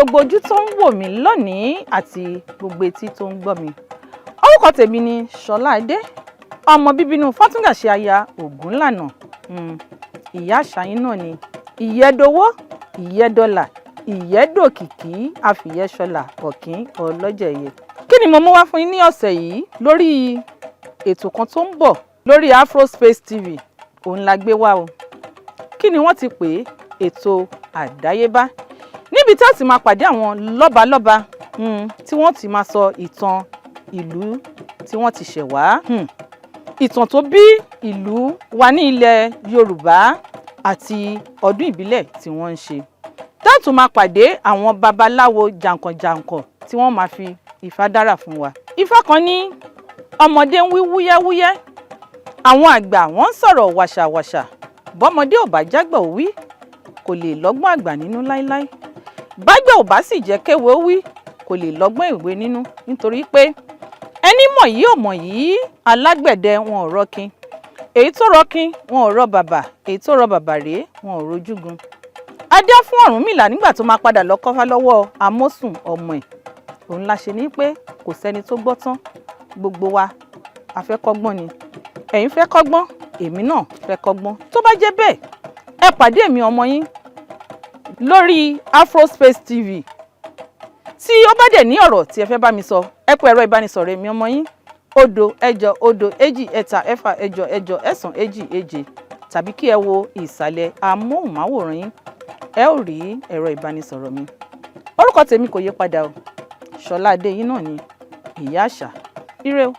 Gbogbo ojú tó ń wò mí lónìí àti gbogbo etí tó ń gbọ́ mi. Orúkọ tèmi ni Ṣọlá Adé, ọmọ bíbí inú Fátúngàṣe, aya Ògúnlànà. Ìyá àṣàyàn náà ni ìyẹ́dowó, ìyẹ́dọ́là, ìyẹ́dòkìkí, àfìyẹ́ṣọlá ọ̀kín ọlọ́jẹ̀yẹ. Kí ni mo mú wá fún yín ní ọ̀sẹ̀ yìí lórí ètò kan tó ń bọ̀ lórí Afrospace TV? Òun la gbé wá o. Kí ni wọ́n ti pè é? Ètò àdáyébá, níbi tí a ti máa pàdé àwọn lọ́balọ́ba tí wọ́n ti máa sọ ìtàn ìlú tí wọ́n ti ṣẹ̀ wá, ìtàn tó bí ìlú wa ní ilẹ̀ Yorùbá àti ọdún ìbílẹ̀ tí wọ́n ń ṣe. Tá a tún máa pàdé àwọn babaláwo jàǹkànjàǹkàn tí wọ́n máa fi Ifá dára fún wa. Ifá kan ní ọmọdé ń wí wúyẹ́wúyẹ́, àwọn àgbà wọ́n ń sọ̀rọ̀ wàṣàwàṣà. Bọ́mọdé ò bá jágbà ó wí, kò lè lọ́gbọ́n àgbà nínú láíláí. Bágbà ò bá sì jẹ́ kéwe ó wí, kò lè lọ́gbọ́n ìwé nínú, nítorí pé ẹni mọ̀ yìí ò mọ̀ yìí. Alágbẹ̀dẹ wọn ò rọ́kin, èyí tó rọ́kin wọn ò rọ bàbà, èyí tó rọ bàbà rèé wọn ò rojúgun. Adé fún Ọ̀rúnmìlà nígbà tó máa padà lọ kọ́fá lọ́wọ́ Amósùn ọmọ ẹ̀. Òun la ṣe ní pé kò sẹ́ni tó gbọ́ tán. Gbogbo wa a fẹ́ kọ́gbọ́n ni. Ẹ̀yin fẹ́ kọ́gbọ́n, èmi náà fẹ́ kọ́gbọ́n. Tó bá jẹ́ bẹ́ẹ̀, ẹ pàdé èmi ọmọ yín lórí Afrospace TV. Tí ó bá dẹ̀ ní ọ̀rọ̀ tí ẹ fẹ́ bá mi sọ, ẹ pé ẹ̀rọ ìbánisọ̀rọ̀ èmi ọmọ yín: 0 8 0 2 3 6 8 8 9 2 7, tàbí kí ẹ wo ìsàlẹ̀ amóhùnmáwòrán yín, ẹ ó rí ẹ̀rọ ìbánisọ̀rọ̀ mi. Orúkọ tèmi kò yí padà o. Ṣọlá Adé yín náà ni, Ìyá Àṣà. Ire o.